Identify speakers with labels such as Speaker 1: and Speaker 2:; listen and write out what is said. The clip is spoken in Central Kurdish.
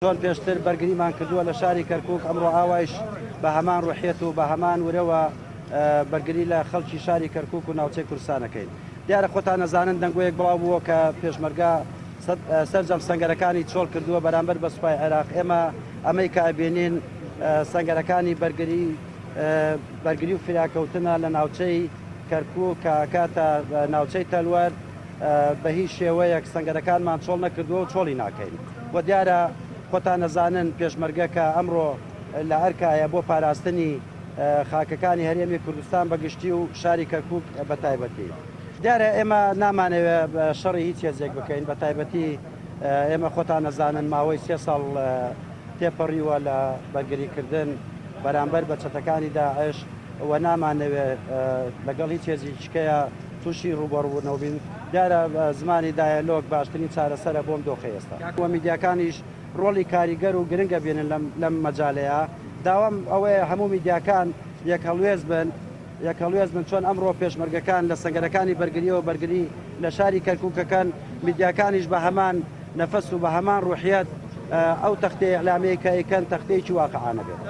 Speaker 1: چۆن پێشتر بەرگریمان کردووە لە شاری کەرکوک، ئەمڕۆ ئاوایش بە هەمان ڕوحیەت و بە هەمان ورەوە بەرگری لە خەڵکی شاری کەرکوک و ناوچەی کوردستان ئەکەین. دیارە خۆتان ئەزانن دەنگۆیەک بڵاو بووە کە پێشمەرگە سەرجەم سەنگەرەکانی چۆڵ کردووە بەرامبەر بە سوپای عێراق. ئێمە ئەمەی کە ئەبینین سەنگەرەکانی بەرگری بەرگری و فریاکەوتنە لە ناوچەی کەرکوک کە ئەکاتە ناوچەی تەلوەر. بە هیچ شێوەیەک سەنگەرەکانمان چۆڵ نەکردووە و چۆڵی ناکەین و دیارە خۆتان ئەزانن پێشمەرگە کە ئەمڕۆ لە ئەرکایە بۆ پاراستنی خاکەکانی هەرێمی کوردستان بە گشتی و شاری کەرکوک بە تایبەتی. دیارە ئێمە نامانەوێ شەڕی هیچ هێزێک بکەین بە تایبەتی ئێمە خۆتان ئەزانن ماوەی سێ ساڵ تێپەڕیوە لە بەرگریکردن بەرامبەر بە چەتەکانی داعش و نامانەوێ لەگەڵ هیچ هێزێکیکەیە تووشی ڕووبەڕووبوونەوە بین، دیارە زمانی دایەلۆگ باشترین چارەسەرە بۆم دۆخەی ئێستا. و میدیاکانیش ڕۆڵی کاریگەر و گرنگ ئەبینن لەم مەجالەیا، داوام ئەوەیە هەموو میدیاکان یەکهەڵوێست بن، یەکهەڵوێست بن، چۆن ئەمڕۆ پێشمەرگەکان لە سەنگەرەکانی بەرگرییەوە بەرگری لە شاری کەرکووک ئەکەن، میدیاکانیش بە هەمان نەفەس و بە هەمان ڕوحیەت ئەو تەختەی ئیعلامیەی کە ئەیکەن تەختەیەکی واقعانە بێت.